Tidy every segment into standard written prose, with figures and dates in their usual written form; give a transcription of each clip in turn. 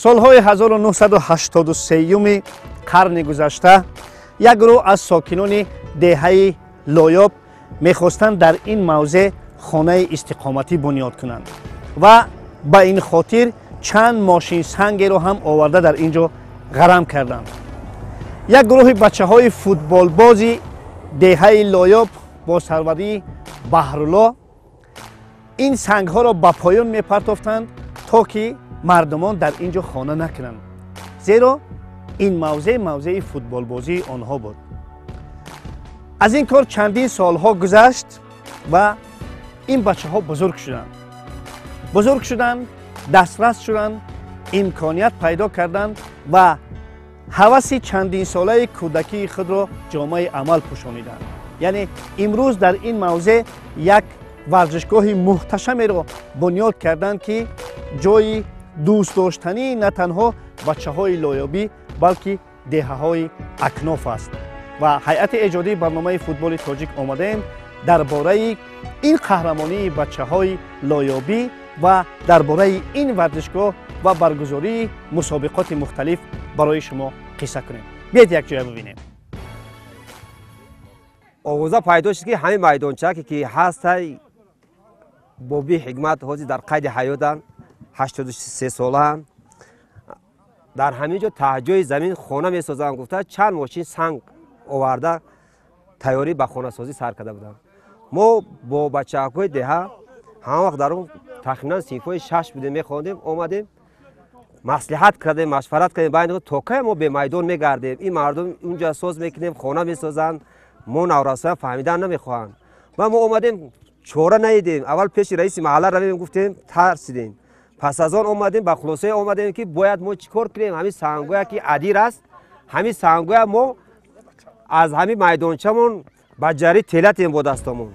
Солҳои 1983 қарни гузашта як гурӯҳ аз сокинони деҳаи Лоёб мехостанд дар ин мавзеъ хонаи истиқоматӣ бунёд кунанд ва ба ин хотир чанд мошинсангеро ҳам оварда дар ин ҷо ғарам карданд. Як гурӯҳи бачаҳои футболбози деҳаи Лоёб бо сарварии Баҳрулло ин сангҳоро ба поён мепартофтанд, то ки мардумон дар ин ҷо хона накунанд, зеро ин мавзеъ мавзеи футболбозии онҳо буд. Аз ин кор чандин солҳо гузашт ва ин бачаҳо бузург шуданд. Бузург шуданд, дастрас шуданд, имконият пайдо карданд ва ҳаваси чандинсолаи кӯдакии худро ҷомаи амал пӯшониданд. Яъне имрӯз дар ин мавзеъ як варзишгоҳи муҳташамеро бунёд карданд, ки ҷои дӯстдоштании на танҳо бачаҳои лоёбӣ, балки деҳаҳои акноф аст. Ва ҳайати эҷодии барномаи футболи тоҷик омадаем дар бораи ин қаҳрамонии бачаҳои лоёбӣ ва дар бораи ин варзишгоҳ ва баргузории мусобиқоти мухталиф барои шумо қисса кунем. Биёед якҷоя бибинем. Овоза пайдо шуд, ки ҳамин майдончаке ки ҳастай, Боби Ҳикмат ҳозир дар қайди ҳаётанд, 83 солаанд. Дар ҳамин ҷо таҳҷои замин хона месозанд гуфта, чанд мошин санг оварда тайёрӣ ба хонасозӣ сар карда буданд. Мо бо бачаҳакҳои деҳа ҳама вақт дар он тахминан синфҳои 6 будем, мехондем, омадем, маслиҳат кардем, машварат кардем байни худ, то кай мо бемайдон мегардем, ин мардум унҷа соз мекунем, хона месозанд, мо наврасоям фаҳмидан намехоҳанд. Ва мо омадем, чора наидем. Аввал пеши раиси маҳалла равем, гуфтем, тарсидем. Пас аз он омадем, ба хулосае омадем, ки бояд мо чӣ кор кунем. Ҳамин сангоя ки адир аст, ҳамин сангоя мо аз ҳамин майдончамон ба ҷарӣ телатем бо дастомон.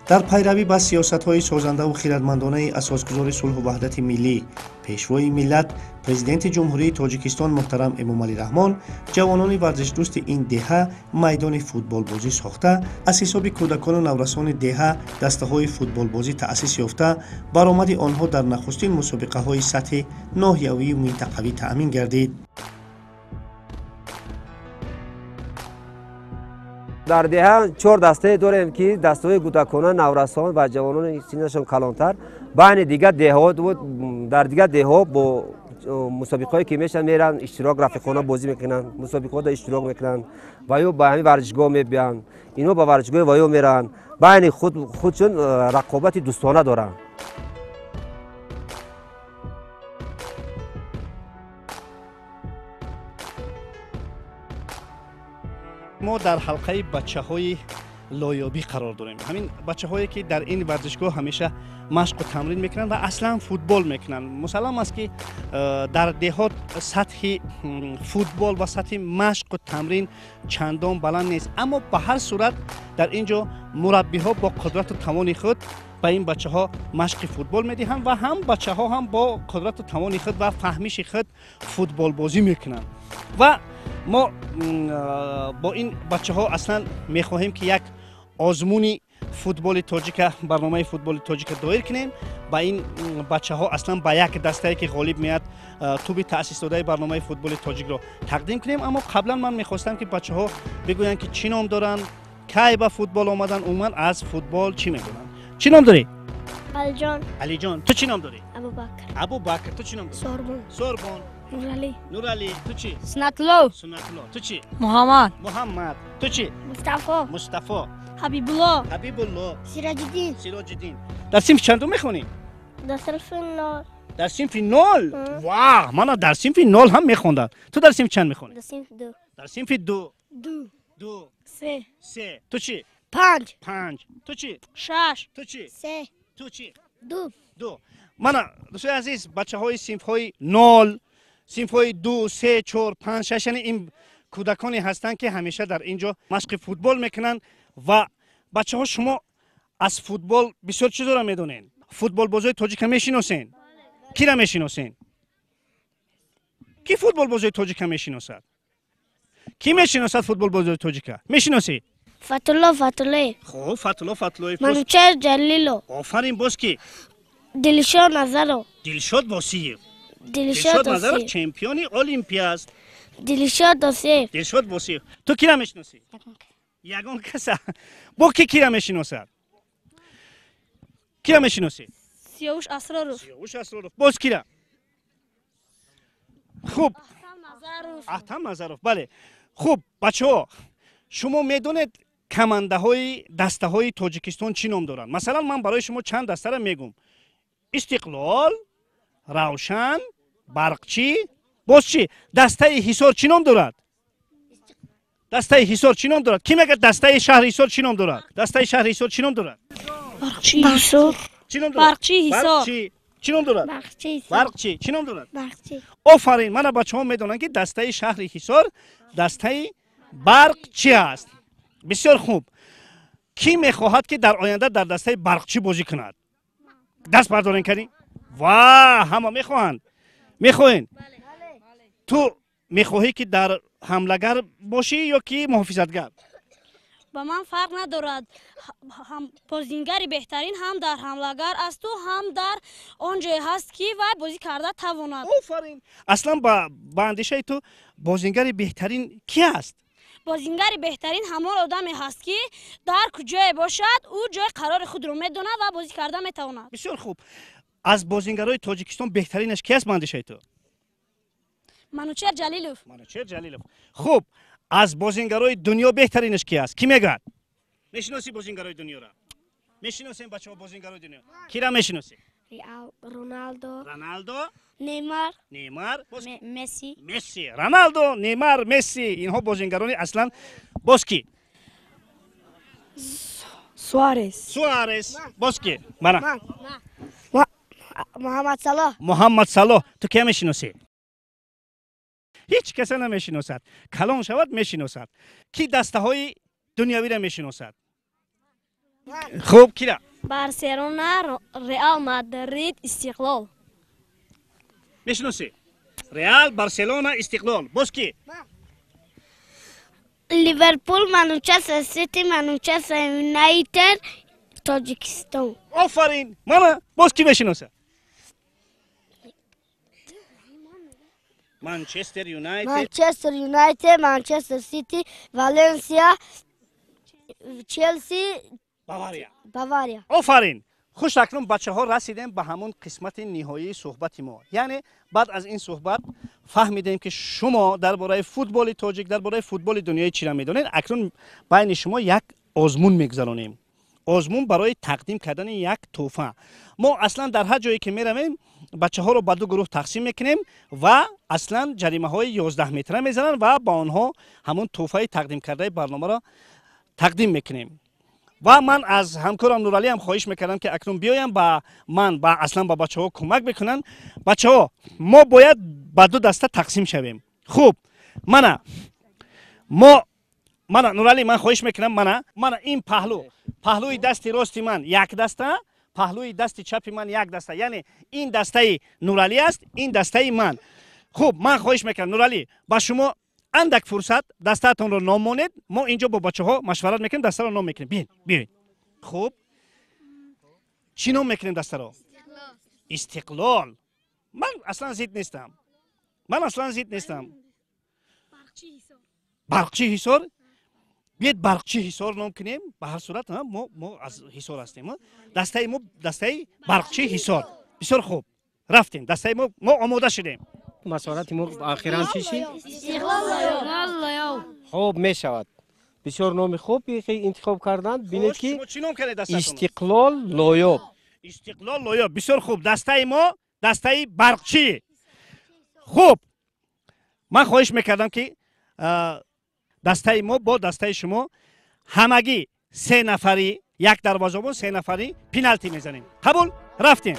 Дар пайравӣ ба сиёсатҳои созандаву хирадмандонаи асосгузори сулҳу ваҳдати миллӣ, пешвои миллат, президенти Ҷумҳурии Тоҷикистон муҳтарам Эмомалӣ Раҳмон, ҷавонони варзишдӯсти ин деҳа майдони футболбозӣ сохта, аз ҳисоби кӯдакону наврасони деҳа дастаҳои футболбозӣ таъсис ёфта, баромади онҳо дар нахустин мусобиқаҳои сатҳи ноҳиявию минтақавӣ таъмин гардид. Дар деҳа 4 дастае дорем, ки дастаҳои кӯдакона, наврасон ва ҷавонони синнашон калонтар. Байни дигар деҳот, дар дигар деҳҳо бо мусобиқаҳое ки мешаванд меранд, иштирок, рафиқона бозӣ мекунанд, мусобиқаҳода иштирок мекунанд ва ё ба ҳамин варзишгоҳ мебиёнд, инҳо ба варзишгоҳи ва ё мераванд. Байни худшон рақобати дӯстона доранд. Мо дар ҳалқаи бачаҳои лоёбӣ қарор дорем. Ҳамин бачаҳое ки дар ин варзишгоҳ ҳамеша машқу тамрин мекунанд ва аслан футбол мекунанд. Мусаллам аст, ки дар деҳот сатҳи футбол ва сатҳи машқу тамрин чандон баланд нест, аммо ба ҳар сурат дар ин ҷо мураббиҳо бо қудрату тавони худ ба ин бачаҳо машқи футбол медиҳанд ва ҳам бачаҳо ҳам бо қудрату тавони худ ва фаҳмиши худ футболбозӣ мекунанд. Ва мо бо ин бачаҳо аслан мехоҳем, ки як озмуни футболи тоҷика, барномаи футболи тоҷика доир кунем. Ба ин бачаҳо аслан ба як дастае ки ғолиб меяд, туби таъсисдодаи барномаи футболи тоҷикро тақдим кунем. Аммо қаблан ман мехостам, ки бачаҳо бигӯянд, ки чӣ ном доранд, кай ба футбол омаданд, умуман аз футбол чӣ медонанд. Чӣ ном дорӣ? Алиҷон. Алиҷон. Ту чӣ ном дорӣ? Абубакр. Абубакр. Ту чӣ ном дорӣ? Сорбон. Сорбон. Нуралӣ. Нуралӣ. Ту чӣ? Сунатулло. Сунатулло. Ту чӣ? Муҳаммад. Муҳаммад. Ту чӣ? Мустафо. Мустафо. Ҳабибулло. Ҳабибулло. Сироҷиддин. Сироҷиддин. Дар синфи чандум мехонӣ? Дар синфи 0. Дар синфи 0? Ва, мана дар синфи 0 ҳам мехондам. Ту дар синфи чанд мехонӣ? Дар синфи 2. Дар синфи 2. 2. 2. 3. 3. Ту чӣ? 5. 5. Ту чӣ? 6. Ту чӣ? 3. Ту чӣ? 2. 2. Мана дӯстои азиз, бачаҳои синфҳои 0, синфҳои 2, 3, 4, 5, 6, яъне ин кӯдаконе ҳастанд, ки ҳамеша дар ин ҷо машқи футбол мекунанд. Ва бачаҳо, шумо аз футбол бисёр чизоро медонед. Футболбозои тоҷика мешиносен? Кира мешиносен? Ки футболбозои тоҷика мешиносад? Ки мешиносад футболбозои тоҷика? Мешиносӣ? Фатулло Фатуллоев. Хуб, Фатулло Фатуллоев. Манучер Ҷалилов. Офарин, боз ки? Дилшод Назаров. Дилшод Восиев. Дилшод Назаров чемпиони Олимпия аст. Дилшод Восиев. Дилшод Восиев. Ту кира мешиносӣ? Ягон каса. Бо ки кира мешиносад? Кира мешиносӣ? Сиёвуш Асроров. Сиёвуш Асроров. Боз кира? Хуб. Аҳтам Назаров. Бале. Хуб, бачаҳо, шумо медонед командаҳои дастаҳои Тоҷикистон чӣ ном доранд? Масалан, ман барои шумо чанд дастара мегӯм. Истиқлол, Равшан, Барқчӣ, боз чӣ? Дастаи Ҳисор чӣ ном дорад? Дастаи Ҳисор чӣ ном дорад? Кӣ мегӯяд дастаи шаҳри Ҳисор чӣ ном дорад? Дастаи шаҳри Ҳисор чӣ ном дорад? Барқчӣ Ҳисор. Чӣ ном дорад? Барқчӣ Ҳисор. Чӣ ном дорад? Барқчӣ. Барқчӣ. Чӣ ном дорад? Барқчӣ. Офарин, мана бачаҳо медонанд, ки дастаи шаҳри Ҳисор дастаи Барқчӣ аст. Бисёр хуб. Кӣ мехоҳад, ки дар оянда дар дастаи Барқчӣ бозӣ кунад? Даст бардорен кардӣ? Ва ҳама мехоҳанд. Мехоҳен? Ту мехоҳӣ, ки дар ҳамлагар бошӣ ё ки муҳофизатгар? Ба ман фарқ надорад. Бозингари беҳтарин ҳам дар ҳамлагар асту ҳам дар он ҷое ҳаст, ки вай бозӣ карда тавонад. Офарин. Аслан ба андешаи ту бозингари беҳтарин кӣ аст? Бозингари беҳтарин ҳамон одаме ҳаст, ки дар куҷое бошад, ӯ ҷои қарори худро медонад ва бозӣ карда метавонад. Бисёр хуб. Аз бозингарои Тоҷикистон беҳтаринаш кӣ аст ба андешаи ту? Манучер Ҷалилов. Манучер Ҷалилов. Хуб, аз бозингарои дунё беҳтаринаш кӣ аст? Кӣ мегӯяд? Мешиносӣ бозингарои дунёро? Мешиносем, бачаҳо, бозингарои дунё? Кира мешиносӣ? Роналдо. Роналдо. Неймар. Неймар. Месси. Месси. Роналдо, Неймар, Месси. Инҳо бозингарони аслан. Боз кӣ? Суарес. Суарес. Боз кӣ? Мана. Муҳаммад Салоҳ. Муҳаммад Салоҳ. Ту кия мешиносӣ? Ҳеҷ каса намешиносад. Калон шавад мешиносад. Кӣ дастаҳои дунявиро мешиносад? Хуб, кира? Барселона, Реал Мадрид, Истиқлол. Мешиносӣ? Реал, Барселона, Истиқлол. Боз кӣ? Ливерпул, Манчестер Сити, Манчестер Юнайтед, Тоҷикистон. Офарин. Мана, боз кӣ мешиносад? Манчестер Юнайтед. Манчестер Юнайтед, Манчестер Сити, Валенсия, Челси, Бавария. Бавария. Офарин. Хуш, акнун бачаҳо расидем ба ҳамон қисмати ниҳоии суҳбати мо. Яъне баъд аз ин суҳбат фаҳмидем, ки шумо дар бораи футболи тоҷик, дар бораи футболи дунёӣ чиро медонед. Акнун байни шумо як озмун мегузаронем. Озмун барои тақдим кардани як тӯҳфа. Мо аслан дар ҳар ҷое ки меравем, бачаҳоро ба ду гурӯҳ тақсим мекунем ва аслан ҷаримаҳои 11 метра мезананд ва ба онҳо ҳамон тӯҳфаи тақдим кардаи барномаро тақдим мекунем. Ва ман аз ҳамкорам Нуралиам хоҳиш мекардам, ки акнун биёям ба ман ба аслан ба бачаҳо кӯмак бикунанд. Бачаҳо, мо бояд ба ду даста тақсим шавем. Хуб, мана мо, мана Нуралӣ, ман хоҳиш мекунам, мана ин паҳлӯ, паҳлӯи дасти рости ман як даста, паҳлӯи дасти чапи ман як даста. Яъне ин дастаи Нуралӣ аст, ин дастаи ман. Хуб, ман хоҳиш мекунам, Нуралӣ, ба шумо андак фурсат, дастаатонро ном монед. Мо инҷо бо бачаҳо машварат мекунем, дастаро ном мекунем. Биёед, биёед. Хуб, чӣ ном мекунем дастаро? Истиқлол. Ман аслан зид нестам. Ман аслан зид нестам. Барқчӣ Ҳисор. Биёед Барқчӣ Ҳисор ном кунем. Ба ҳар сурат мо аз Ҳисор ҳастем. Дастаи мо дастаи Барқчӣ Ҳисор. Бисёр хуб, рафтем. Дастаи мо омода шудем. Масорати мо охиран чӣ шид? Хуб мешавад. Бисёр номи хуб интихоб карданд. Бинед, ки Истиқлол Лоёб. Истиқлол Лоёб. Бисёр хуб. Дастаи мо дастаи Барқчӣ. Хуб, ман хоҳиш мекардам, ки дастаи мо бо дастаи шумо ҳамагӣ се нафарӣ, як дарвозабон, се нафарӣ пеналти мезанем. Қабул? Рафтем.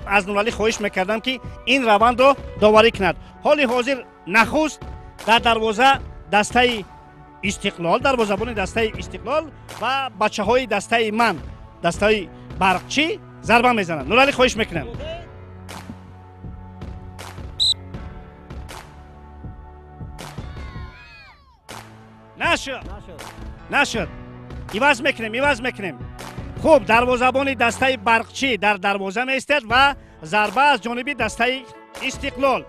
Аз Нуралӣ хоҳиш мекардам, ки ин равандро доварӣ кунад. Ҳоли ҳозир нахуст дар дарвоза дастаи Истиқлол, дарвозабони дастаи Истиқлол ва бачаҳои дастаи ман, дастаи Барқчӣ зарба мезананд. Нуралӣ, хоҳиш мекунам. Нашуд, нашуд. Иваз мекунем, иваз мекунем. Хуб, дарвозабони дастаи Барқчӣ дар дарвоза меистад ва зарба аз ҷониби дастаи Истиқлол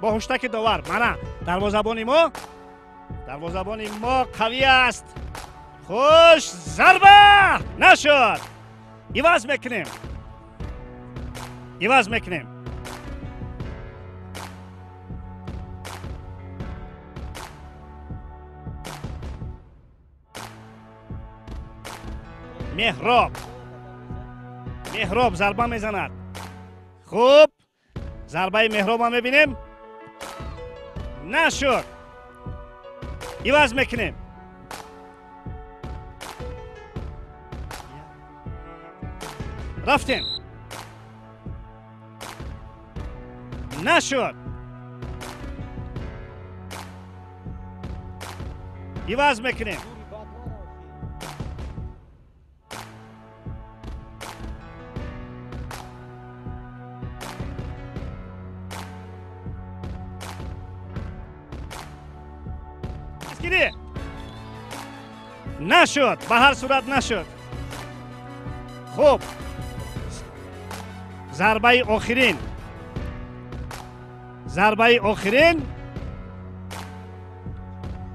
бо ҳуштаки довар. Мана дарвозабони мо қавӣ аст. Хуш, зарба нашуд. Иваз мекунем. Меҳроб зарба мезанад. Хуб, зарбаи Меҳробам мебинем. Нашуд. Иваз мекунем. Рафтем. Нашуд. Иваз мекунем. Нашуд, ба ҳар сурат нашуд. Хуб, зарбаи охирин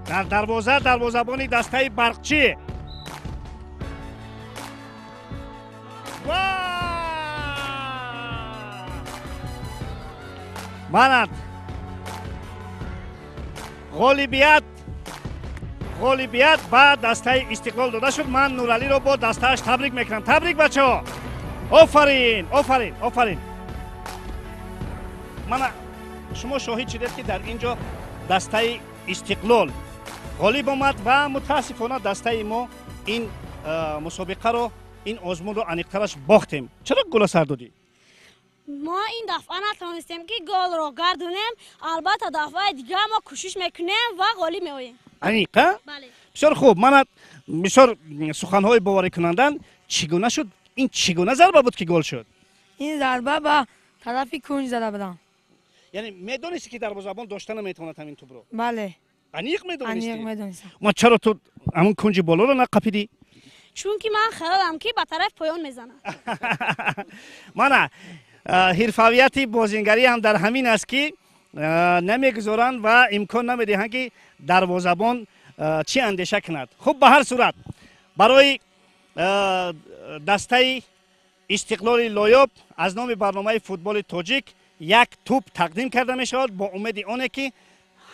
дар дарвоза, дарвозабони дастаи Барқчӣ. Манад ғолибият ба дастаи Истиқлол дода шуд. Ман Нуралиро бо дастааш табрик мекунам. Табрик, бачаҳо! Офарин, офарин, офарин. Мана шумо шоҳид шудед, ки дар ин ҷо дастаи Истиқлол ғолиб омад ва мутаассифона дастаи мо ин мусобиқаро, ин озмунро аниқтараш бохтем. Чаро гола сар додӣ? Мо ин дафъа натавонистем, ки голро гардонем. Албатта, дафъаи дигар мо кӯшиш мекунем ва ғолиб меоем. Аниқ, а? Бисёр хуб. Мана бисёр суханҳои боварӣкунандан. Чӣ гуна шуд? Ин чӣ гуна зарба буд, ки гол шуд? Ин зарба ба тарафи кунҷ зада будам. Яъне медонисти, ки дарвозабон дошта наметавонад ҳамин тӯбро? Бале. Аниқ медонисти? Аниқ медонистам. Ма чаро ту ҳамон кунҷи болоро нақапидӣ? Чунки ман хаёлам, ки ба тарафи поён мезанад. Мана ҳирфавияти бозингарӣ ҳам дар ҳамин аст, ки намегузоранд ва имкон намедиҳанд, ки дарвозабон чӣ андеша кунад. Хуб, ба ҳар сурат барои дастаи Истиқлоли Лоёб аз номи барномаи футболи тоҷик як тӯб тақдим карда мешавад, бо умеди оне, ки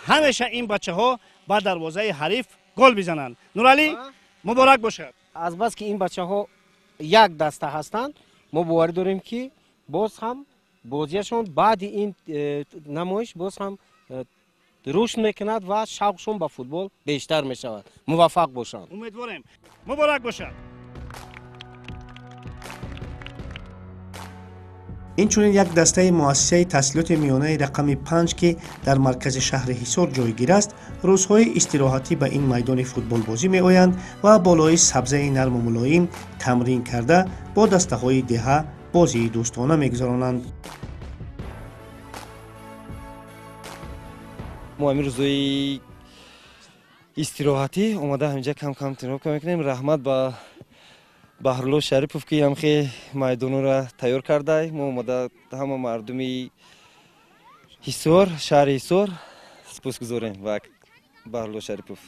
ҳамеша ин бачаҳо ба дарвозаи ҳариф гол бизананд. Нуралӣ, муборак бошад. Азбаски ин бачаҳо як даста ҳастанд, мо боварӣ дорем, ки боз ҳам бозиашон баъди ин намоиш боз ҳам рушд мекунад ва шавқшон ба футбол бештар мешавад. Муваффақ бошанд. Умедворем. Муборак бошад. Инчунин як дастаи муассисаи таҳсилоти миёнаи рақами 5, ки дар маркази шаҳри Ҳисор ҷойгир аст, рӯзҳои истироҳатӣ ба ин майдони футболбозӣ меоянд ва болои сабзаи нарму мулоим тамрин карда бо дастаҳои деҳа бозии дӯстона мегузаронанд. Мо ҳамин рӯзҳои истироҳатӣ омада ҳаминҷа кам-кам тренировка мекунем. Раҳмат ба Баҳрулло Шарипов, ки ҳамхе майдонро тайёр кардай. Мо омада ҳама мардуми Ҳисор, шаҳри Ҳисор сипосгузорем ва Баҳрулло Шарипов.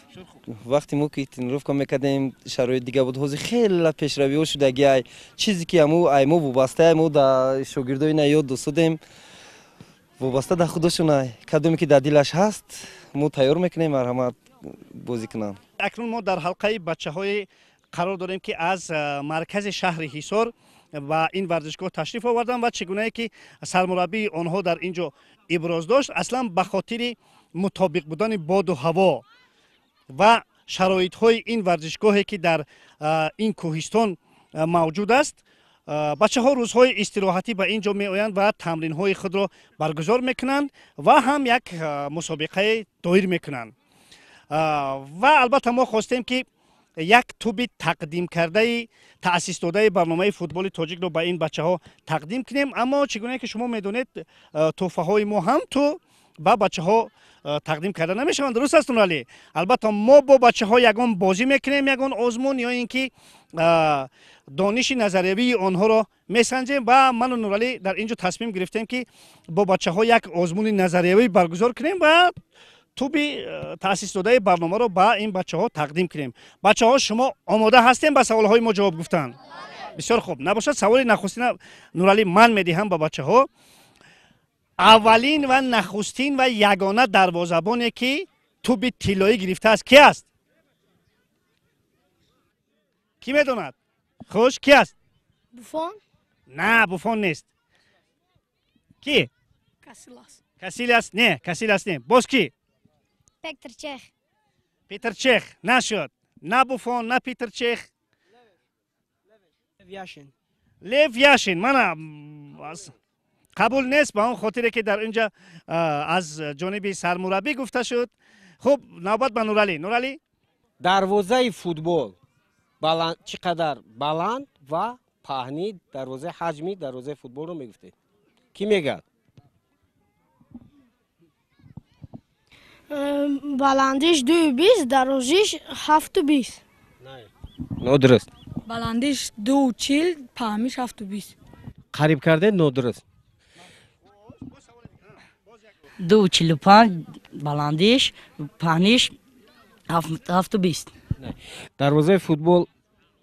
Вақте мо ки тренировка мекардем, шароит дига буд. Ҳозир хеле пешравиҳо шудагиай. Чизе ки ҳаму ай мо вобастаай, мо да шогирдои на ёд досудем, вобаста да худошонай. Кадоме ки дар дилаш ҳаст, мо тайёр мекунем, марҳамат бозӣ кунанд. Акнун мо дар ҳалқаи бачаҳои қарор дорем, ки аз маркази шаҳри Ҳисор ба ин варзишгоҳ ташриф оварданд ва чӣ гунае ки сармураббии онҳо дар ин ҷо иброз дошт, аслан ба хотири мутобиқ будани боду ҳаво ва шароитҳои ин варзишгоҳе, ки дар ин кӯҳистон мавҷуд аст, бачаҳо рӯзҳои истироҳатӣ ба ин ҷо меоянд ва тамринҳои худро баргузор мекунанд ва ҳам як мусобиқае доир мекунанд. Ва албатта мо хостем, ки як тӯби тақдимкардаи таъсисдодаи барномаи футболи тоҷикро ба ин бачаҳо тақдим кунем. Аммо чӣ гунае ки шумо медонед, тӯҳфаҳои мо ҳам ту ба бачаҳо тақдим карда намешаванд. Дуруст аст, Нуралӣ? Албатта, мо бо бачаҳо ягон бозӣ мекунем, ягон озмун ё ин ки дониши назариявии онҳоро месанҷем ва ману Нуралӣ дар ин ҷо тасмим гирифтем, ки бо бачаҳо як озмуни назариявӣ баргузор кунем ва туби таъсисдодаи барномаро ба ин бачаҳо тақдим кунем. Бачаҳо, шумо омода ҳастем ба саволҳои мо ҷавоб гуфтан? Бисёр хуб. Набошад, саволи нахустина, Нуралӣ, ман медиҳам ба бачаҳо. Аввалин ва нахустин ва ягона дарвозабоне, ки туби тиллоӣ гирифтааст, ки аст? Кӣ медонад? Хуш, ки аст? Буфон. На, Буфон нест. Ки? Касилас. Касилас не, Касилас не. Боз ки? Петр Чех. Питер Чех нашуд. На Буфон, на Питер Чех. Лев Яшин. Лев Яшин мана қабул нест, ба он хотире ки дар инҷа аз ҷониби сармураббӣ гуфта шуд. Хуб, навбат ба Нуралӣ. Нуралӣ, дарвозаи футбол чӣ қадар баланд ва паҳни дарвозаи, ҳаҷми дарвозаи футболро мегуфтед? Кӣ мегӯяд? Баландиш 2,20, дарозиш 7,20. Нодуруст. Баландиш 2,40, паҳмиш 7,20. Қариб кардед, нодуруст. 2,45 баландиш, паҳниш 7,20. Дарвозаи футбол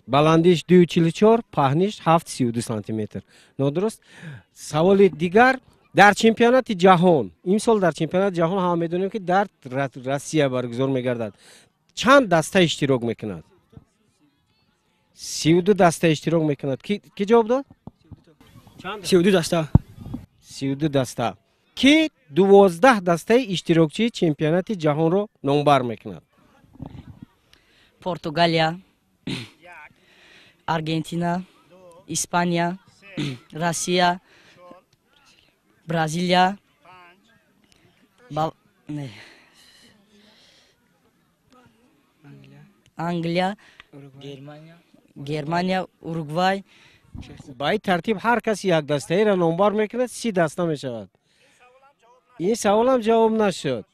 баландиш 2,44, паҳниш 7,32 сантиметр. Нодуруст. Саволи дигар: дар чемпионати ҷаҳон имсол, дар чемпионати ҷаҳон, ҳама медонем, ки дар Россия баргузор мегардад, чанд даста иштирок мекунад? 32 даста иштирок мекунад. Ки ҷавоб дод? 32 даста. 32 даста. Ки 12 дастаи иштирокчии чемпионати ҷаҳонро номбар мекунад? Португалия, Аргентина, Испания, Россия, Бразилия, Англия, Германия, Уругвай. Ба ин тартиб ҳар кас як дастаиро номбар мекунад, 30 даста мешавад. Ин саволам ҷавоб нашуд.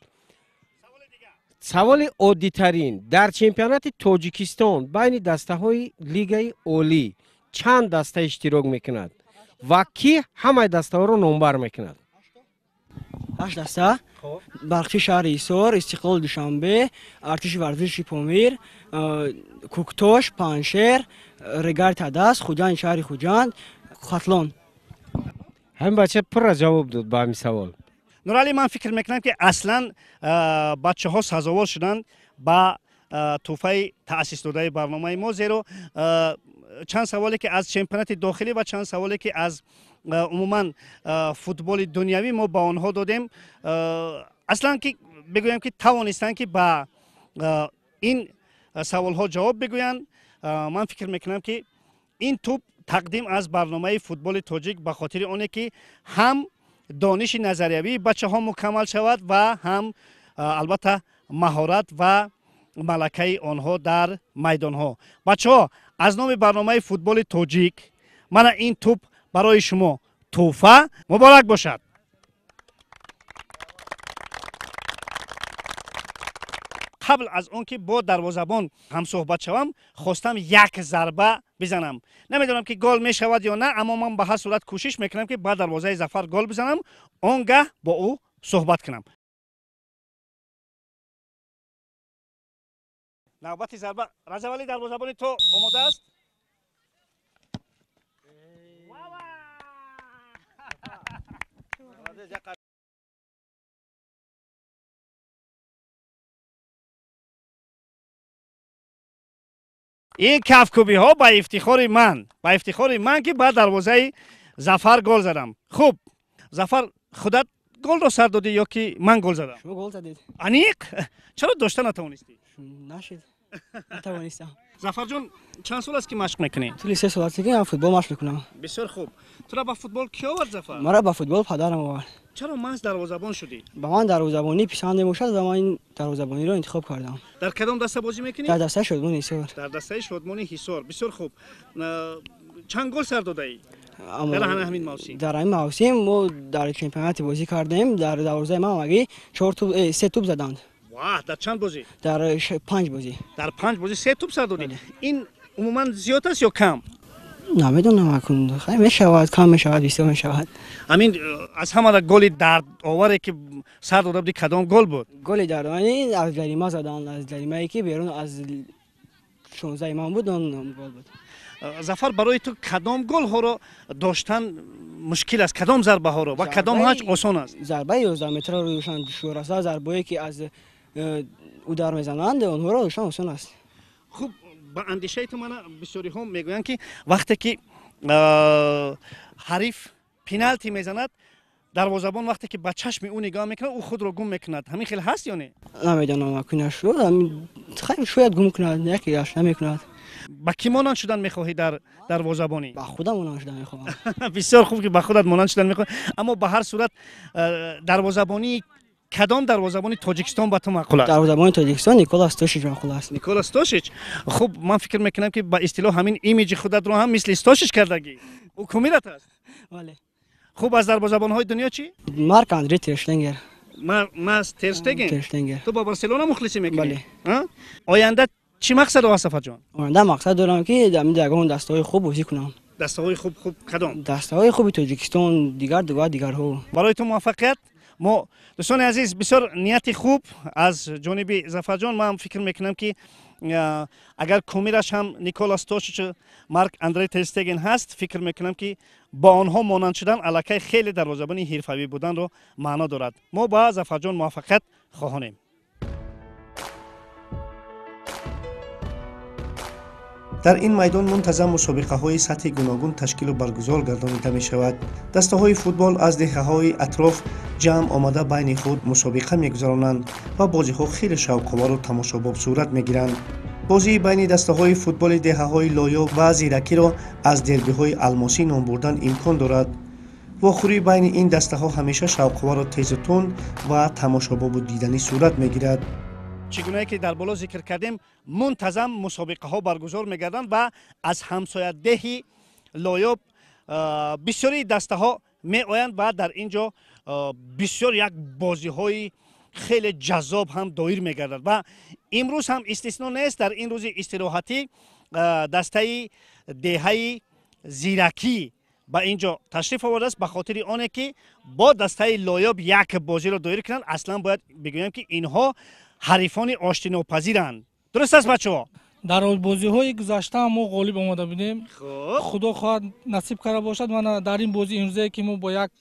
Саволи оддитарин: дар чемпионати Тоҷикистон байни дастаҳои лигаи олӣ чанд даста иштирок мекунад ва кӣ ҳамаи дастаҳоро номбар мекунад? Ҳашт даста: Барқчи шаҳри Ҳисор, Истиқлол Душанбе, Артиши варзиши Помир, Кӯктош, Панҷшер, Регар Тадас, Хуҷанди шаҳри Хуҷанд, Хатлон. Ҳамин бача пурра ҷавоб дод ба ҳамин савол. Нуралӣ, ман фикр мекунам, ки аслан бачаҳо сазовор шуданд ба тӯҳфаи таъсисдодаи барномаи мо, зеро чанд саволе, ки аз чемпионати дохилӣ ва чанд саволе, ки аз умуман футболи дунявӣ мо ба онҳо додем, аслан ки бигӯем, ки тавонистанд, ки ба ин саволҳо ҷавоб бигӯянд. Ман фикр мекунам, ки ин тӯб тақдим аз барномаи футболи тоҷик ба хотири оне, ки ҳам дониши назариявии бачаҳо мукаммал шавад ва ҳам албатта маҳорат ва малакаи онҳо дар майдонҳо. Бачаҳо, аз номи барномаи футболи тоҷик мана ин тӯб барои шумо тӯҳфа, муборак бошад. Қабл аз он ки бо дарвозабон ҳамсӯҳбат шавам, хостам як зарба бизанам. Намедонам, ки гол мешавад ё на, аммо ман ба ҳар сурат кӯшиш мекунам, ки ба дарвозаи Зафар гол бизанам, он гаҳ бо ӯ суҳбат кунам. Навбати зарба, Раҷабалӣ, дарвозабони ту омода аст. Ин кафкӯбиҳо ба ифтихори ман, ба ифтихори ман, ки ба дарвозаи Зафар гол задам. Хуб, Зафар, худат голро сар додӣ ё ки ман гол задам? Шумо гол задед. Аниқ? Чаро дошта натавонистӣ? Нашид, натавонистам. Зафарҷон, чанд сол аст, ки машқ мекунӣ? Тӯли 3 сол аст, ки ман футбол машқ мекунам. Бисёр хуб. Тура ба футбол кӣ овард, Зафар? Маро ба футбол падарам овард. Чаро маҳз дарвозабон шудӣ? Ба ман дарвозабонӣ писанд мебошад ва ман ин дарвозабониро интихоб кардам. Дар кадом даста бозӣ мекунӣ? Дар дастаи Шодмони Ҳисор. Дар дастаи Шодмони Ҳисор. Бисёр хуб. Чанд гол сар додаӣ? Дар ҳамин мавсим? Дар ҳамин мавсим мо дар чемпионати бозӣ кардем, дар дарвозаи ман ҳамагӣ 3 тӯб заданд. Ваҳ, дар чанд бозӣ? Дар 5 бозӣ. Дар 5 бозӣ 3 тӯб сар додӣ. Ин умуман зиёд аст ё кам? Намедонам, акун хай мешавад, кам мешавад, бисёр мешавад. Ҳамин аз ҳамада голи дардоваре ки сар дода будӣ кадом гол буд? Голи дардовари аз ҷарима задан, аз ҷаримае ки берун аз 16 ман буд, он гол буд. Зафар, барои ту кадом голҳоро доштан мушкил аст? Кадом зарбаҳоро ва кадом ҳаҷ осон аст? Зарбаи 11 метрро доштан душвор аст, зарбае ки аз удар мезананд, онҳоро доштан осон аст. Хуб, ба андешаи ту мана бисёриҳо мегӯянд ки вақте ки ҳариф пеналти мезанад, дарвозабон вақте ки ба чашми ӯ нигоҳ мекунад, ӯ худро гум мекунад. Ҳамин хел ҳаст ё не? Намедонам, акунаш шояд гум кунад, яке аш намекунад. Ба кӣ монанд шудан мехоҳӣ дар дарвозабонӣ? Ба худам монанд шудан мехоҳам. Бисёр хуб ки ба худат монанд шудан мехоҳӣ, аммо ба ҳар сурат дарвозабонии кадом дарвозабони Тоҷикистон ба ту маъқул аст? Дарвозабони Тоҷикистон Никола Стошич маъқул аст. Никола Стошич? Хуб, ман фикр мекунам ки ба истилоҳ ҳамин имиҷи худатро ҳам мисли Стошич кардагӣ. Ӯ кумират аст? Бале. Хуб, аз дарвозабонҳои дунё чӣ? Марк Андре тер Штеген. Маз тер Штеген? Тер Штеген. Ту ба Барселона мухлисӣ мекунӣ? Бале. Оянда чӣ мақсад дорӣ, Сафарҷон? Оянда мақсад дорам ки дар ягон дастаҳои хуб бозӣ кунам. Дастаҳои хуб, хуб кадом? Дастаҳои хуби Тоҷикистон, дигар ва дигарҳо. Барои ту муваффақият. Мо дӯстони азиз, бисёр нияти хуб аз ҷониби Зафарҷон. Ман фикр мекунам ки агар кумираш ҳам Никола Стошич, Марк Андре тер Штеген ҳаст, фикр мекунам ки бо онҳо монанд шудан аллакай хеле дарвозабони ҳирфавӣ буданро маъно дорад. Мо ба Зафарҷон муваффақият хоҳонем. Дар ин майдон мунтазам мусобиқаҳои сатҳи гуногун ташкилу баргузор гардонида мешавад. Дастаҳои футбол аз деҳаҳои атроф ҷамъ омада байни худ мусобиқа мегузаронанд ва бозиҳо хеле шавқовару тамошобоб сурат мегиранд. Бозии байни дастаҳои футболи деҳаҳои Лоёб ва Зиракиро аз дербиҳои алмосӣ ном бурдан имкон дорад. Вохӯрии байни ин дастаҳо ҳамеша шавқовару тезу тунд ва тамошобобу диданӣ сурат мегирад. Чӣ гунае ки дар боло зикр кардем, мунтазам мусобиқаҳо баргузор мегарданд ва аз ҳамсоядеҳи Лоёб бисёри дастаҳо меоянд ва дар ин ҷо бисёр як бозиҳои хеле ҷаззоб ҳам доир мегардад ва имрӯз ҳам истисно нест. Дар ин рӯзи истироҳатӣ дастаи деҳаи Зиракӣ ба ин ҷо ташриф овардааст ба хотири оне ки бо дастаи Лоёб як бозиро доир кунанд. Аслан бояд бигӯям ки инҳо ҳарифони оштинопазиранд. Дуруст аст, бачаҳо? Дар бозиҳои гузашта мо ғолиб омада будем. Худо хоҳад насиб карда бошад. Мана дар ин бози имрӯзае ки мо бо як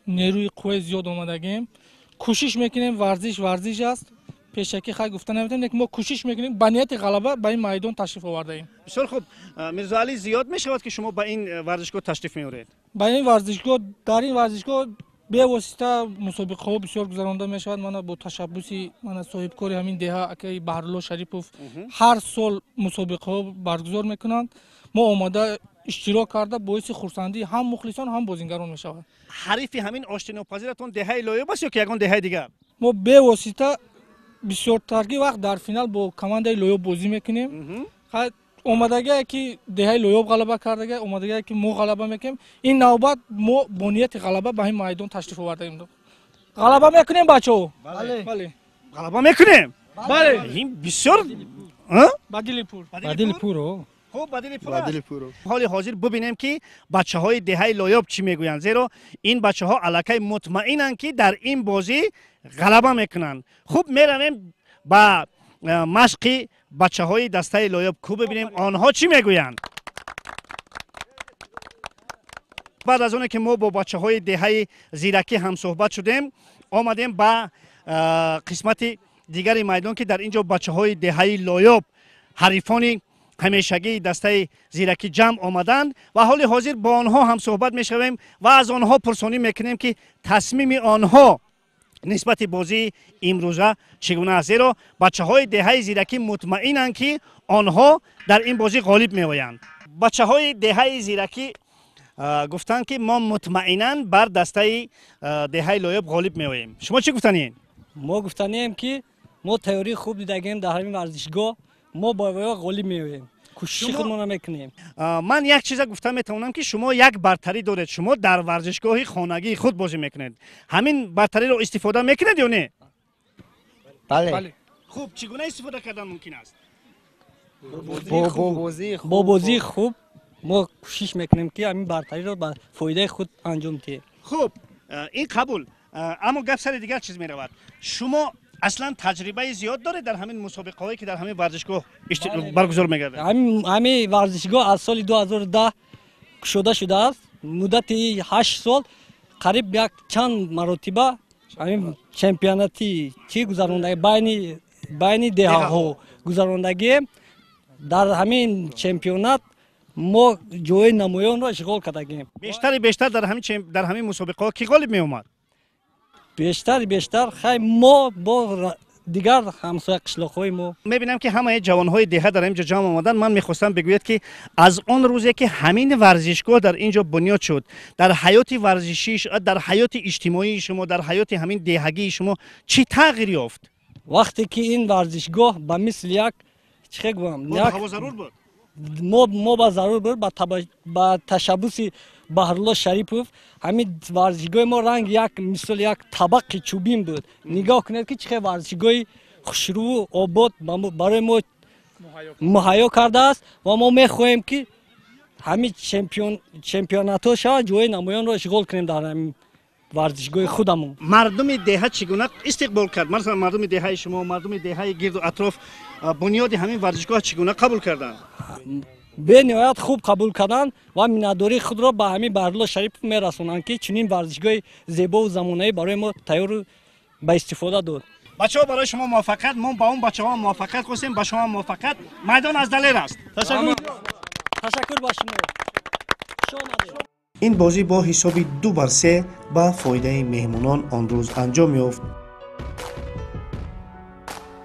нерӯи қувваи зиёд омадагем, кӯшиш мекунем. Варзиш варзиш аст, пешакӣ хай гуфта наметавонем, лекин мо кӯшиш мекунем ба нияти ғалаба ба ин майдон ташриф овардаем. Бисёр хуб, Мирзоалӣ, зиёд мешавад ки шумо ба ин варзишгоҳ ташриф меоред? Ба ин варзишгоҳ, дар ин варзишгоҳ бевосита мусобиқаҳо бисёр гузаронда мешавад. Мана бо ташаббуси мана соҳибкори ҳамин деҳа акаи Баҳрулло Шарипов ҳар сол мусобиқаҳо баргузор мекунанд. Мо омада иштирок карда боиси хурсандии ҳам мухлисон ҳам бозингарон мешавад. Ҳарифи ҳамин оштинопазиратон деҳаи Лоёб аст ё ки ягон деҳаи дигар? Мо бевосита бисёртарги вақт дар финал бо командаи Лоёб бозӣ мекунем. Омадагие ки деҳаи Лоёб ғалаба кардага, омадагие ки мо ғалаба мекунем. Ин навбат мо бо нияти ғалаба ба ин майдон ташриф овардаем. Ғалаба мекунем, бачаҳо? Бале. Ғалаба мекунем? Бале. Ин бисёр ба дили пур. Ба дили пур. Хуб, ба дили пур аст. Ҳоли ҳозир бубинем ки бачаҳои деҳаи Лоёб чӣ мегӯянд, зеро ин бачаҳо аллакай мутмаинанд ки дар ин бозӣ ғалаба мекунанд. Хуб, меравем ба машқи бачаҳои дастаи Лоёб, ку бибинем онҳо чӣ мегӯянд. Баъд аз оне ки мо бо бачаҳои деҳаи Зиракӣ ҳамсӯҳбат шудем, омадем ба қисмати дигари майдон ки дар ин ҷо бачаҳои деҳаи Лоёб, ҳарифони ҳамешагии дастаи Зиракӣ ҷамъ омаданд ва ҳоли ҳозир бо онҳо ҳамсӯҳбат мешавем ва аз онҳо пурсонӣ мекунем ки тасмими онҳо нисбати бозии имрӯза чӣ гуна аст, зеро бачаҳои деҳаи Зиракӣ мутмаинанд ки онҳо дар ин бозӣ ғолиб меоянд. Бачаҳои деҳаи Зиракӣ гуфтанд ки мо мутмаинан бар дастаи деҳаи Лоёб ғолиб меоем. Шумо чӣ гуфтанием? Мо гуфтанием ки мо тайёрии хуб дидагем дар ҳамин варзишгоҳ, мо ба воя ғолиб меоем. Кӯшиши худмонро мекунем. Ман як чиза гуфта метавонам, ки шумо як бартарӣ доред. Шумо дар варзишгоҳи хонагии худ бозӣ мекунед. Ҳамин бартариро истифода мекунед ё не? Бале. Хуб, чӣ гуна истифода кардан мумкин аст? Бо бозии хуб мо кӯшиш мекунем, ки ҳамин бартариро ба фоидаи худ анҷом диҳем. Хуб, ин қабул, аммо гап сари дигар чиз меравад. Шумо аслан таҷрибаи зиёд доред дар ҳамин мусобиқаҳое, ки дар ҳамин варзишгоҳ баргузор мегардад? Ҳамин варзишгоҳ аз соли 2010 кушода шудааст. Муддати 8 сол қариб як чанд маротиба ҳамин чемпионати чӣ гузарондаги байни деҳаҳо гузарондагием. Дар ҳамин чемпионат мо ҷои намоёнро ишғол кардагием. Бештари бештар дар ҳамин мусобиқаҳо кӣ ғолиб меомад? Бештар хай мо бо дигар ҳамсоя қишлоқҳои мо. Мебинам, ки ҳамаи ҷавонҳои деҳа дар инҷо ҷамъ омаданд. Ман мехостам бигӯяд, ки аз он рӯзе, ки ҳамин варзишгоҳ дар инҷо бунёд шуд, дар ҳаёти варзишӣ, дар ҳаёти иҷтимоии шумо, дар ҳаёти ҳамин деҳагии шумо чӣ тағйир ёфт? Вақте ки ин варзишгоҳ ба мисли як чӣ гӯям, зарур буд, мо ба зарур буд, ба ташаббуси Баҳрулло Шарипов ҳамин варзишгоҳи мо ранг як мисол як табақи чӯбин буд. Нигоҳ кунед, ки чӣ хел варзишгоҳи хушрӯву обод барои мо муҳайё кардааст ва мо мехоҳем, ки ҳамин чемпионатҳо шавад, ҷои намоёнро ишғол кунем дар ҳамин варзишгоҳи худамон. Мардуми деҳа чӣ гуна истиқбол кард? Масалан, мардуми деҳаи шумо, мардуми деҳаи гирду атроф бунёди ҳамин варзишгоҳ чӣ гуна қабул карданд? Бениҳоят хуб қабул карданд ва миннатдории худро ба ҳамин Баҳрулло Шарипов мерасонанд, ки чунин варзишгоҳи зебову замонавӣ барои мо тайёру ба истифода дод. Бачаҳо, барои шумо муваффақият. Мо ба он бачаҳо муваффақият хостем, ба шумо муваффақият. Майдон аз Далер аст. Ташаккур ба шумо. Хуш омадед. Ин бозӣ бо ҳисоби 2-3 ба фоидаи меҳмонон он рӯз анҷом ёфт.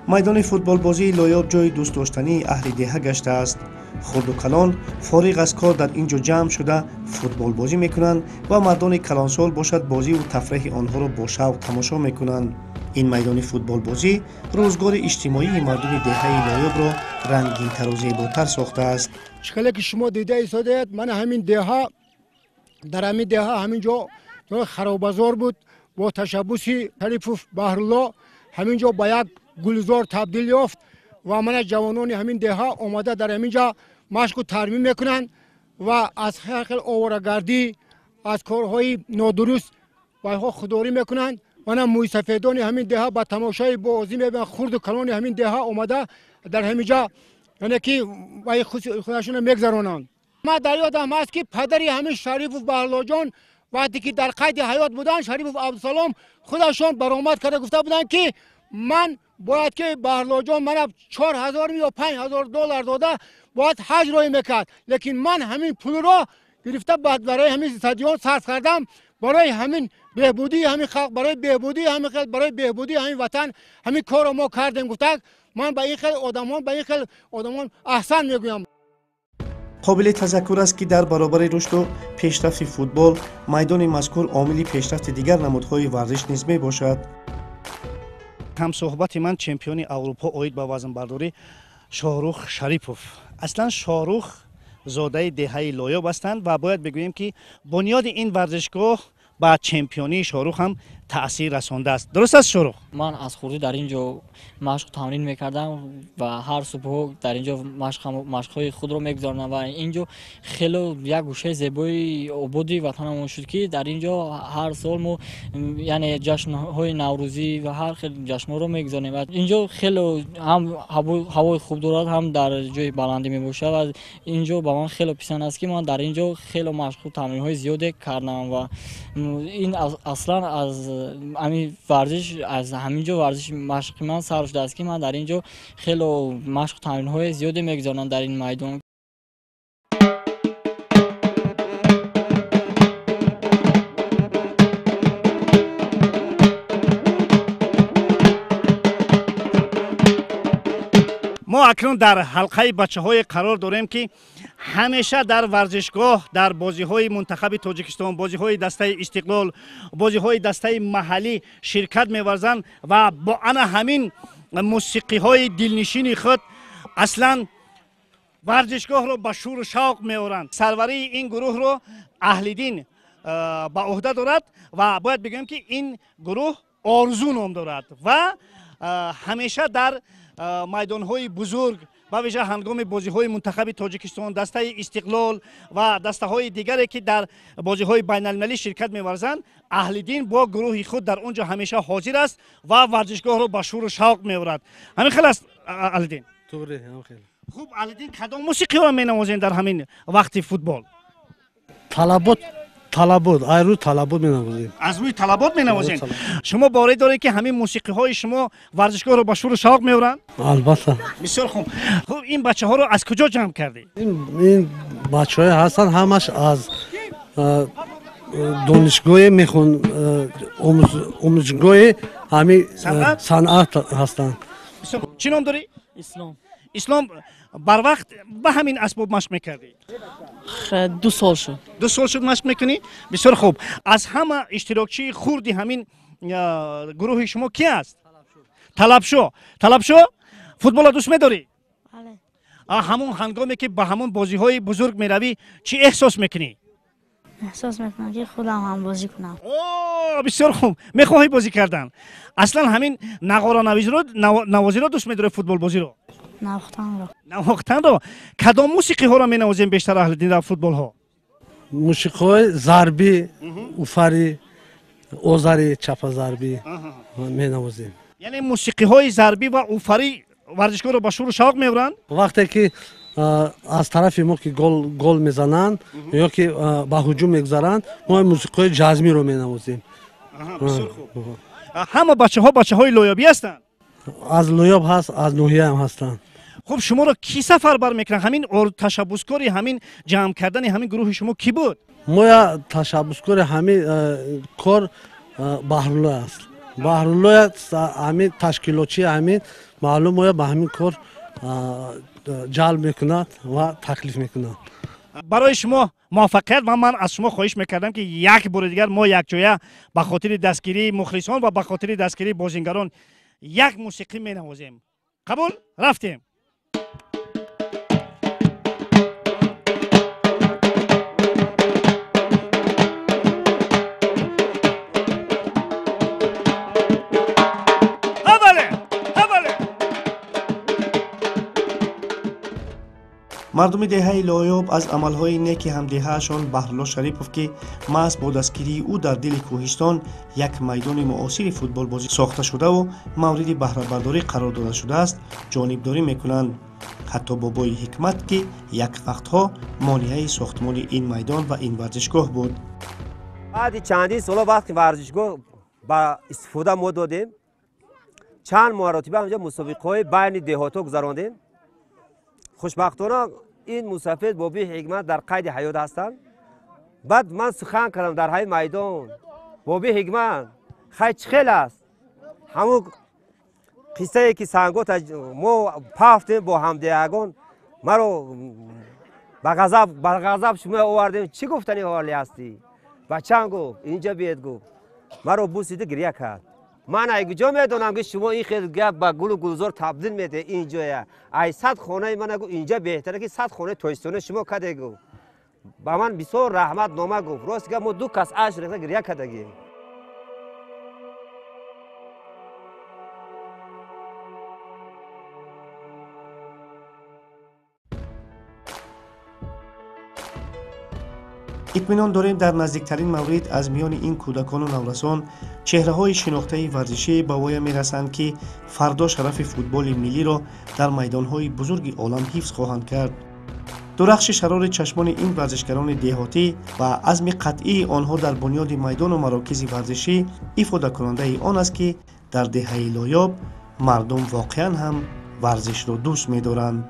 Майдони футболбозии Лоёб ҷои дӯстдоштании аҳли деҳа гаштааст. Хурду калон фориғ аз кор дар ин ҷо ҷамъ шуда футболбозӣ мекунанд ва мардони калонсол бошад бозиву тафреҳи онҳоро бо шавқ тамошо мекунанд. Ин майдони футболбозӣ рӯзгори иҷтимоии мардуми деҳаи Лоёбро рангинтару зеботар сохтааст. Чӣ хеле ки шумо дида истодаед, мана ҳамин деҳа, дар ҳамин деҳа ҳамин ҷо харобазор буд. Бо ташаббуси Шарипов Баҳрулло ҳамин ҷо ба як гулзор табдил ёфт ва мана ҷавонони ҳамин деҳа омада дар ҳамин ҷо машқу тармим мекунанд ва аз ҳар хел оварагардӣ, аз корҳои нодуруст вайҳо худдорӣ мекунанд. Мана мӯйсафедони ҳамин деҳа ба тамошои бозӣ мебинанд. Хурду калони ҳамин деҳа омада дар ҳамин ҷо яъне ки вай худашонро мегзаронанд. Ман дар ёдам ҳаст, ки падари ҳамин Шарипов Баҳруллоҷон вақте ки дар қайди ҳаёт буданд, Шарипов Абдусалом худашон баромад карда гуфта буданд, ки ман бояд ки Баҳруллоҷон мана 4000 ё 5000 доллар дода бояд ҳаҷ роҳӣ мекард, лекин ман ҳамин пулро гирифта барои ҳамин стадион сарф кардам, барои ҳамин беҳбудии ҳамин халқ, барои беҳбудии ҳамин халқ, барои беҳбудии ҳамин ватан ҳамин корро мо кардем. Гуфтак ман ба ин хел одамон, ба ин хел одамон аҳсан мегӯям. Қобили тазаккур аст, ки дар баробари рушду пешрафти футбол майдони мазкур омили пешрафти дигар намудҳои варзиш низ мебошад. Ҳамсӯҳбати ман чемпиони Аврупо оид ба вазнбардорӣ Шоҳрух Шарипов. Аслан Шоҳрух зодаи деҳаи Лоёб ҳастанд ва бояд бигӯем, ки бунёди ин варзишгоҳ ба чемпионии Шоҳрух ҳам таъсир расондааст. Дуруст аст, Шоҳрух? Ман аз хурдӣ дар ин ҷо машқу тамрин мекардам ва ҳар субҳҳо дар ин ҷо машқҳои худро мегузаронам ва ин ҷо хело як гӯшаи зебои ободи ватанамон шуд, ки дар ин ҷо ҳар сол мо яъне ҷашнҳои наврӯзӣ ва ҳар хел ҷашнҳоро мегузаронем. Ва ин ҷо хело ҳам ҳавои хуб дорад, ҳам дар ҷои баландӣ мебошад ва ин ҷо ба ман хело писанд аст, ки ман дар ин ҷо хело машқу тамринҳои зиёде кардам ва ин аслан аз ҳамин варзиш, аз ҳамин ҷо варзиши машқи ман сар шудааст, ки ман дар ин ҷо хело машқу тамринҳои зиёде мегузаронам дар ин майдон. Мо акнун дар ҳалқаи бачаҳое қарор дорем, ки ҳамеша дар варзишгоҳ, дар бозиҳои мунтахаби Тоҷикистон, бозиҳои дастаи Истиқлол, бозиҳои дастаи маҳаллӣ ширкат меварзанд ва бо ана ҳамин мусиқиҳои дилнишини худ аслан Варзишгоҳро ба шуру шавқ меоранд. Сарварии ин гурӯҳро Аҳлиддин ба уҳда дорад ва бояд бигӯем, ки ин гурӯҳ Орзу ном дорад ва ҳамеша дар майдонҳои бузург, ба вижа ҳангоми бозиҳои мунтахаби Тоҷикистон, дастаи Истиқлол ва дастаҳои дигаре, ки дар бозиҳои байналмилалӣ ширкат меварзанд, Аҳлиддин бо гурӯҳи худ дар он ҷо ҳамеша ҳозир аст ва варзишгоҳро ба шуру шавқ меорад. Ҳамин хел аст, Аҳлиддин? Хуб, Аҳлиддин, кадом мусиқиро менавозем дар ҳамин вақти футбол? Талабот, талабот, аз рӯи талабот менавозем. Аз рӯи талабот менавозем. Шумо боварӣ доред, ки ҳамин мусиқиҳои шумо варзишгоҳро ба шуру шавқ меоранд? Албатта. Бисёр хуб. Хуб, ин бачаҳоро аз куҷо ҷамъ кардед? Ин бачаҳое ҳастанд, ҳамаш аз донишгоҳе мехон, омӯзгоҳи ҳамин санъат ҳастанд. Чӣ ном дорӣ? Ислом. Ислом, барвақт ба ҳамин асбоб машқ мекардӣ? 2 сол шуд. 2 сол шуд машқ мекунӣ? Бисёр хуб. Аз ҳама иштирокчии хурди ҳамин гурӯҳи шумо ки аст? Талабшо. Талабшо, футболро дӯст медорӣ? Бале. Ҳамон ҳангоме ки ба ҳамон бозиҳои бузург меравӣ, чӣ эҳсос мекунӣ? Эҳсос мекунам, ки худам ҳам бозӣ кунам. О, бисёр хуб. Мехоҳӣ бозӣ кардан? Аслан ҳамин нағоранавозиро дӯст медорӣ, футболбозиро? Навохтанро. Навохтанро. Кадом мусиқиҳоро менавозем бештар, Аҳлиддин, дар футболҳо? Мусиқиҳои зарбӣ, уфарӣ, озарӣ, чапазарбӣ менавозем. Яъне мусиқиҳои зарбӣ ва уфарӣ варзишгоҳро ба шуру шавқ меоранд? Вақте ки аз тарафи мо ки гол мезананд ё ки ба ҳуҷум мегузаранд, мо мусиқиҳои ҷазмиро менавозем. Бисёр хуб. Ҳама бачаҳо бачаҳои лоёбӣ ҳастанд? Аз Лоёб ҳаст, аз ноҳияам ҳастанд. Хуб, шуморо кӣ сафарбар мекунад? Ҳамин ташаббускори ҳамин ҷамъ кардани ҳамин гурӯҳи шумо кӣ буд? Моя ташаббускори ҳамин кор Баҳрулло аст. Баҳрулло ҳамин ташкилотчии ҳамин маълум моя ба ҳамин кор ҷалб мекунад ва таклиф мекунад. Барои шумо муваффақият ва ман аз шумо хоҳиш мекардам, ки як бори дигар мо якҷоя ба хотири дастгирии мухлисон ва ба хотири дастгирии бозингарон як мусиқӣ менавозем. Қабул? Рафтем. Мардуми деҳаи Лоёб аз амалҳои неки ҳамдеҳаашон Баҳрулло Шарипов, ки маҳз бо дастгирии ӯ дар дили кӯҳистон як майдони муосири футболбозӣ сохта шудаву мавриди баҳрабардорӣ қарор дода шудааст, ҷонибдорӣ мекунанд. Ҳатто бобои Ҳикмат, ки як вақтҳо монеаи сохтмони ин майдон ва ин варзишгоҳ буд. Баъди чандин соло вақти варзишгоҳ ба истифода мо додем, чанд маротиба ҳамҷо мусобиқаҳои байни деҳотҳо гузарондем. Хушбахтона ин мусафед Бобии Ҳикмат дар қайди ҳаёт ҳастанд. Баъд ман сухан кардам дар ҳамин майдон: Бобии Ҳикмат, хай чӣ хел аст? Ҳамун қиссае ки сангота мо пафтем бо ҳамдеҳагон, маро ба ғазаб шумо овардем, чӣ гуфтани ҳоле ҳастӣ? Бачаам гуфт, инҷа биед, гуфт, маро бусиду гиря кард. Ман ай куҷо медонам, ки шумо ин хел гап ба гулу гулзор табдил медиҳед ин ҷоя? Ай 100 хонаи мана, гуфт, инҷа беҳтаре, ки 100 хонаи тоҷикистони шумо каде, гуфт. Ба ман бисёр раҳматнома гуфт. Рост гап, мо 2 кас ашк рехта гиря кардагем. Итминон дорем, дар наздиктарин маврид аз миёни ин кӯдакону наврасон чеҳраҳои шинохтаи варзишӣ ба воя мерасанд, ки фардо шарафи футболи миллиро дар майдонҳои бузурги олам ҳифз хоҳанд кард. Дурахши шарори чашмони ин варзишгарони деҳотӣ ва азми қатъии онҳо дар бунёди майдону марокизи варзишӣ ифодакунандаи он аст, ки дар деҳаи Лоёб мардум воқеан ҳам варзишро дӯст медоранд.